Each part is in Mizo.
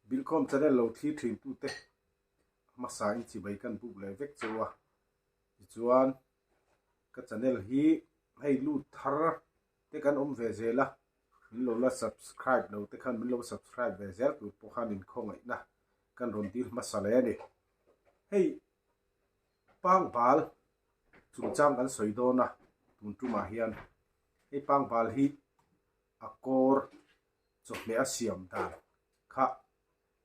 Bilkhawm channel lo thlir thin tute hmasa in chibai kan buk leh vek cheu a, tichuan ka channel hi hei lut thar te kan awm ve zel a, min lo la subscribe lo te khan min lo subscribe ve zel tur pawh khan inkhawngaihna kan rawn dil hmasa leh a ni. Hei pangbal chungchang kan sawi dawn a, tun tumah hian hei pangbal hi a kawr chawhmeh a siam dan kha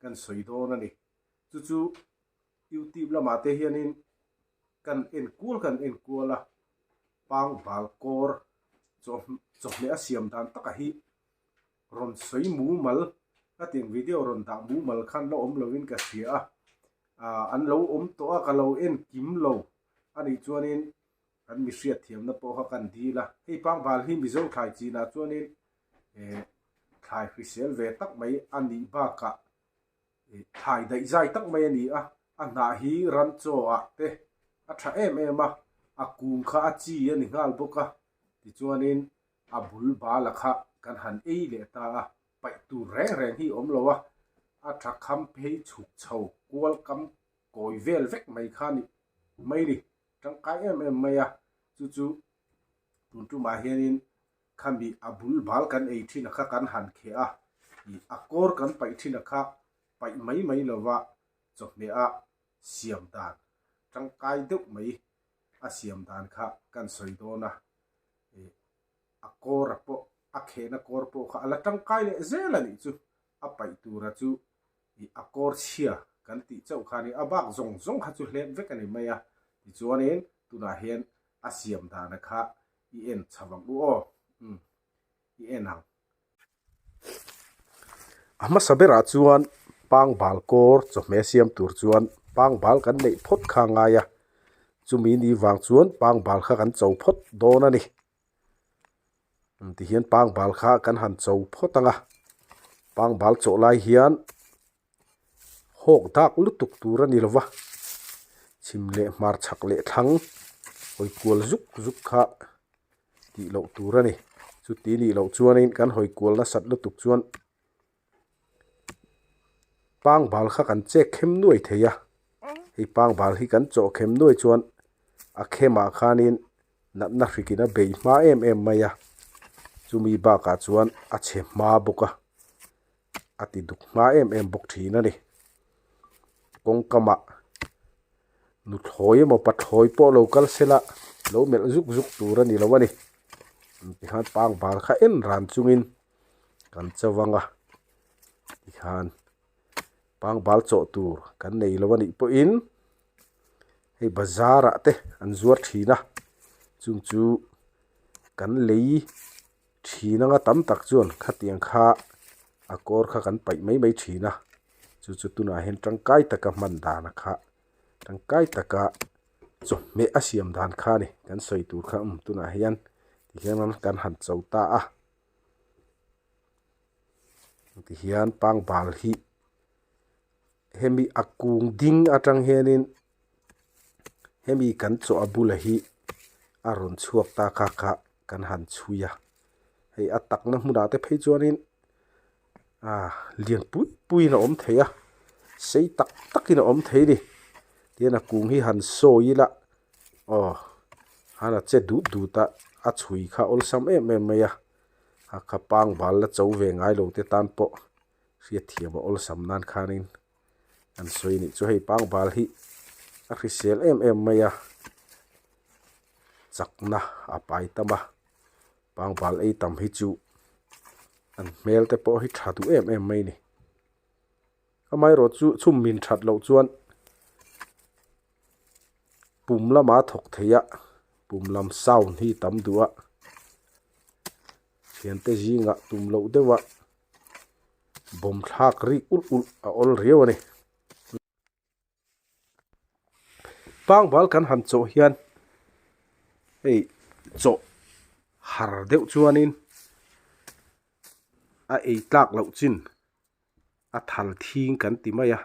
kan sawi dawn a ni. Chu chu YouTube lamah te hianin kan en kual kan en kual a, pangbal kawr chawhmeh a siam dan taka hi rawn sawi mumal a tiang video rawn dah mumal khan la awm lovin ka hria a, ah an lo awm tawh a ka lo en kim lo a nih chuanin kan mi hriat thiamna pawh kha kan dil a, hei pangbal hi Mizo thlai chinah chuanin eh thlai hrisel ve tak mai a nih bakah eh thlai daih zai tak mai a ni a, a hnah hi ran chaw ah te a tha em em a, a kung kha a chi a ni nghal bawk a, tichuanin a bul bala kha kan han ei leh ta a, paih tur reng reng hi awm lo a, a tha kham phei chhuk chho kual kam kawi vel vek mai kha ni mai ni, tangkai em em mai a, chu chu tun tumah hianin khami a bul bal kan ei thin a kha kan han kheh a, ih a kawr kan paih thin a kha paih mai mai lova chawhmeh a siam dan tangkai deuh mai a siam dan kha kan sawi dawn a. ih a kawr a pawh a khehna kawr pawh kha a la tangkai leh zel a nih chu a paih tura chu ih a kawr chhia kan tih chauh kha a ni a bak zawng zawng kha chu hlep vek a ni mai a tichuanin tunah hian a siam dana kha i en chho ang u aw umm i en ang. A hmasa berah chuan pangbal kawr chawhmeh siam tur chuan pangbal kan neih phawt kha a ngai a, chumi ni vang chuan pangbal kha kan cho phawt dawn a ni. Tihian pangbal kha kan han cho phawt ang a, pangbal chawh lai hian hawk dak lutuk tur a ni lo va, chhim leh hmar chhak leh thlang hawi kual zuk zuk kha tih loh tur a ni. Chuti nih loh chuanin kan hawi kual nasat lutuk chuan pangbal kha kan chek khem nuai thei a, hei pangbal hi kan chawh khem nuai chuan a khemah khanin natna hrikin a bei hma em em mai a, chumi bakah chuan a chhe hma bawk a. a ti duk hma em em bawk thin a ni kawngkamah nuthlawi emaw pathlawi pawh lo kal sela lo melh zuk zuk tur a ni lo a ni tikhan pangbal kha en ran chungin kan cho ang a tikhan pangbal chawh tur kan nei lo a nih pawhin hei bazar ah te an zuar thin a chung chu kan lei. Thin anga tam tak chuan khatiang kha a kawr kha kan paih mai mai thin a, chu chu tunah hian tangkai taka hman dan a kha tangkai taka chawhmeh a siam dan kha a ni kan sawi tur kha um tunah hian tihian kan han cho ta a tihian pangbal hi hemi a kung ding atang hianin hemi kan chaw a bula hi a rawn chhuak ta kha kha kan han chhui a hei a takna hmunah te phei chuanin ah lian pui puiin a awm thei a sei tak takin a awm thei a ni tihian a kung hi han sawi ila aw han a che dut dut a a chhui kha awlsam em em mai a a kha pangbal la cho ve ngai lo te tan pawh hriatthiam a awlsam nan khanin an sawi anih chu hei pangbal hi a hrisel em em mai a chakna a pai tam a pangbal ei tam hi chu an hmel te pawh hi tha duh em em mai a ni amaherawh chu chhum min that loh chuan pum lama thawk thei a pum lam sound hi tam duh a thiante zingah tum loh deuh a. Bawm thlak rik ulh ulh a awl riau a ni. Pangbal kan han chawh hian hei chawh har deuh chuanin a ei tlak loh chin a thal thing kan ti mai a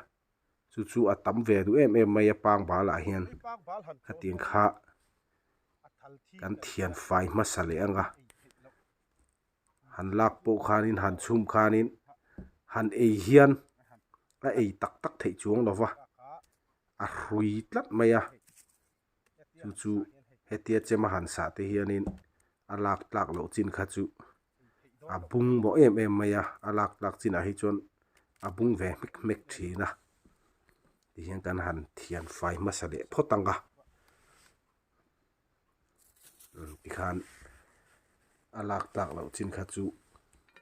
chu chu a tam ve duh em em mai a pangbal ah hian hetiang kha kan thian fai hmasa leh ang a. Han lak pawh khanin han chhum khanin han ei hian. A ei tak tak theih chuang lo va, a hrui tlat mai a, chu chu hetia chema han sah te hianin a lak tlak loh chin kha chu a bung mawh em em mai a, a lak tlak chinah hi chuan a bung ve hmek hmek thin a, tihian kan han thian fai hmasa leh phawt ang a, tikhan a lak tlak loh chin kha chu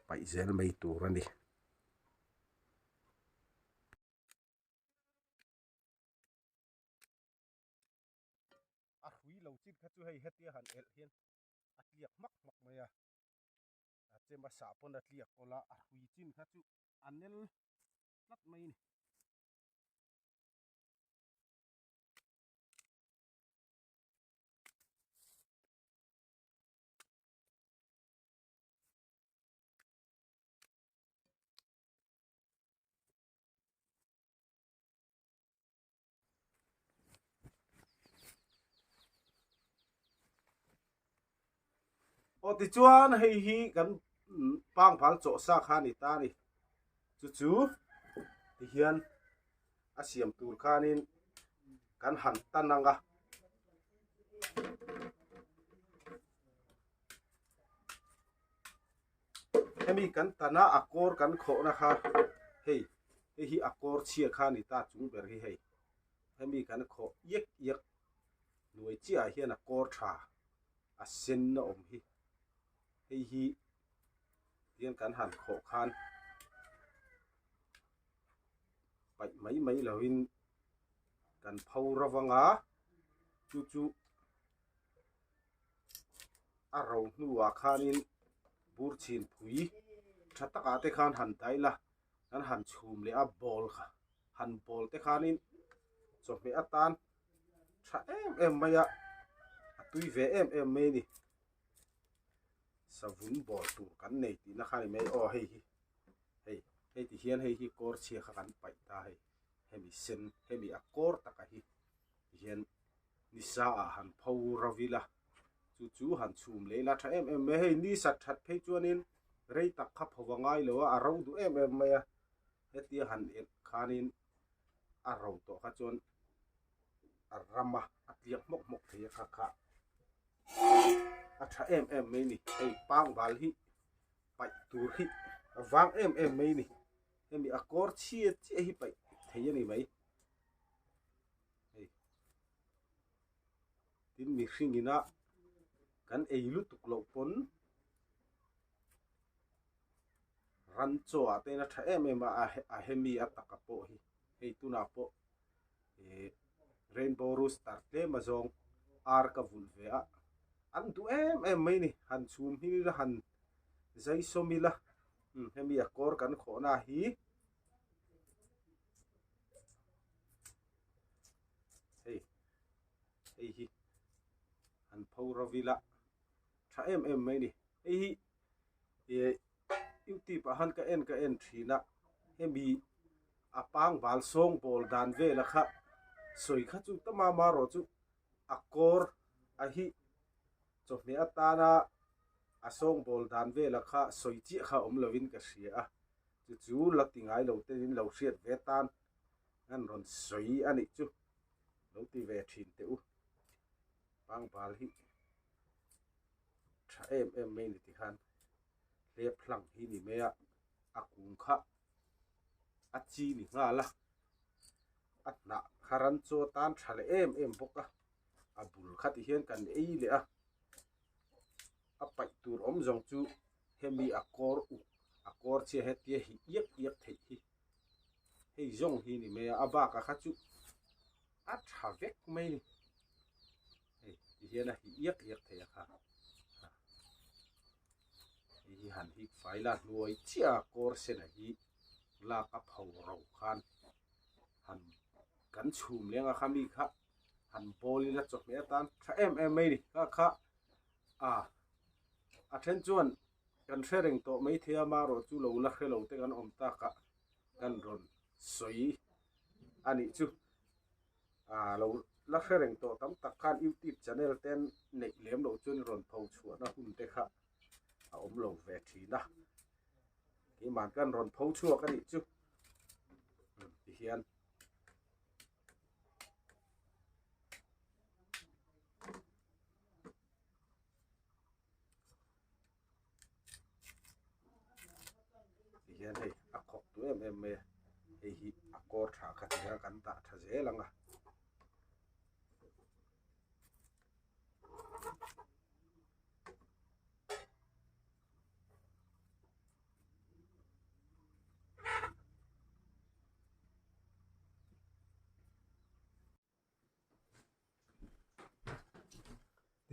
paih zel mai tur a ni. A hrui lo chin kha chu hei hetia han elh hian a tliak hmak hmak mai a, a chem a sah pawn a tliak awl a, a hrui chin kha chu a nel tlat mai a ni. Aw tichuan hei hi kan pangbal chawh sa kha a ni ta a ni chu chu tihian a siam tur khanin kan han tan ang a. Hemi kan tan a a kawr kan khawhna kha hei hei hi a kawr chhia kha a ni ta chung ber hi hei hemi kan khawh iak iak hnuai chiah ah hian a kawr tha a sen a awm hi hei hi tiang kan han khawh khan paih mai mai lo in kan pho ro ang a chu chu. A ro hnuah khanin bur chhin phui tha takah te khan han daih la kan han chhum leh a ball kha han ball te khanin chawhmeh atan tha em em mai a a tui ve em em mai a ni savun ball tur kan nei tihna kha a ni mai aw hei hi hei hei ti hian hei hi kawr chhia kha kan paih ta hei hemi sen hemi a kawr taka hi tihian nisa ah han pho ro ila chu chu han chhum leh ila tha em em mai hei ni sat that phei chuanin rei tak kha pho a ngai lo a a ro duh em em mai a hetia han elh khanin a ro tawh kha chuan a ram a a tliak hmawk hmawk thei a kha kha a tha em em mai a ni hei pangbal hi paih tur hi a vang em em mai a ni hemi a kawr chhia chiah hi paih thei a ni mai. Hei tin mihring ina kan ei lutuk loh pawn ran chaw ah te hian a tha em em a a hemi a taka pawh hi hei tunah pawh ih rainbow rooster tlem azawng ar ka vulh ve a an duh em em mai a ni han chhum hi ila han zai sawm ila hemi a kawr kan khawhna hi. Hei hei hi an pho ro ila tha em em mai ni hei hi eh youtube ah khan ka en ka en thin a hemi a pangbal sawng bawl dan vel a kha sawi kha chu ta mama erawh chu a kawr a hi chawhmeh atana a sawng bawl dan vel a kha sawi chiah kha awm lovin ka hria a. Chu chu la ti ngai lo te in lo hriat ve tan an rawn sawi a nih chu lo ti ve thin teh u. Pangbal hi tha em em mai ni tikhan hlep hlang hi ni mai a, a kung kha a chi ni nghal a, a hnah kha ran chaw tan tha leh em em bawk a, a bul kha ti hian kan ei leh a, a paih tur awm zawng chu hemi a kawr uk a kawr chhia hetia hi iak iak theih hi hei zawng hi ni mai a a bakah kha chu a tha vek mai ni hei ti hian a hi iak iak theih a kha hei hi han hik fai la hnuai chiah a kawr sena hi lak a pho ro khan han kan chhum leng a kha mi kha han bawl ila chawhmeh atan tha em em mai ni kha kha a a then chuan kan hre reng tawh mai thei a marawh chu lo la hre lo te kan awm tak a kan rawn sawi a nih chu a lo la hre reng tawh tam tak khan youtube channel te neih lem loh chuan rawn pho chhuahna hun te kha a awm lo ve thin a keimah kan rawn pho chhuak a nih chu. Hian Tihian hei a khawk duh em em mai a, hei hi a kawr tha kha ti hian kan dah tha zel ang a.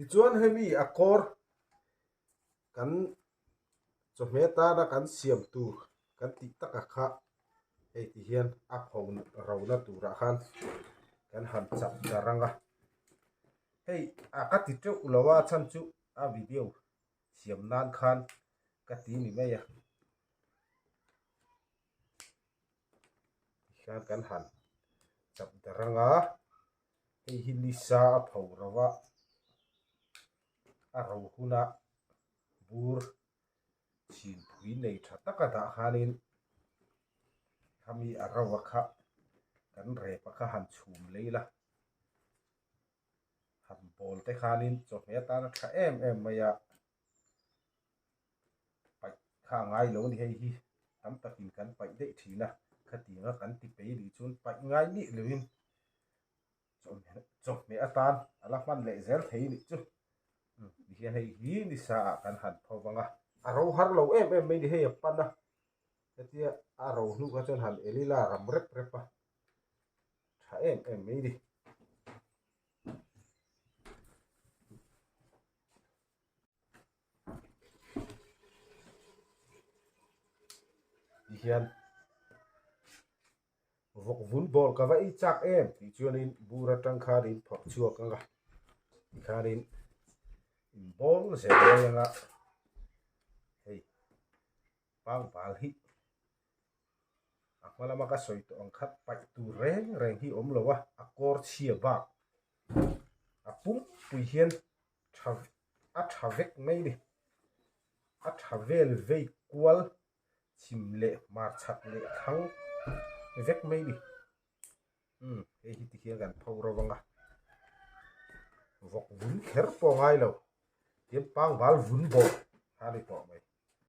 Tichuan hemi a kawr kan chawhmeh tana kan siam tur kan tih takah kha hei ti hian a pho rona turah khan kan han chap darh ang a, hei a ka ti teuh lo a chhan chu a video siam nan khan ka ti ni mai a. Tikhian kan han chap darh ang a, hei hi nisa a pho ro a, a ro hunah bur chhinpui nei tha taka dah khanin khami a ro a kha kan rep a kha han chhum lei la. Han bawl te khanin chawhmeh atana tha em em mai a, paih kha a ngai lo a ni hei hi tam takin kan paih daih thin a, khatianga kan ti pei nih chuan paih ngai nih loin chawhmeh chawhmeh atan a la hman leh zel thei nih chu tihian hei hi nisa ah kan han pho vang a, a ro har lo em em mai ni hei a pan a, hetia a ro hnu kha chuan han el ila ram rep rep a. tha em em mai ni. Tihian vawk vun bawl ka va ei chak em tih chuanin bur atang khanin phawrh chhuak ang a tikhanin in bawl zel mai ang a hei pangbal hi A hma lama ka sawi tawh ang kha paih tur reng reng hi awm lo a, a kawr chhia bak a pumpui hian tha a tha vek mai ni. A tha vel vei kual chhim leh hmarchhak leh thlang vek mai ni. Umm hei hi tikhian kan pho ro ang a, vawk vun kher pawh a ngai lo, tiang pangbal vun bawk a ni tawh mai.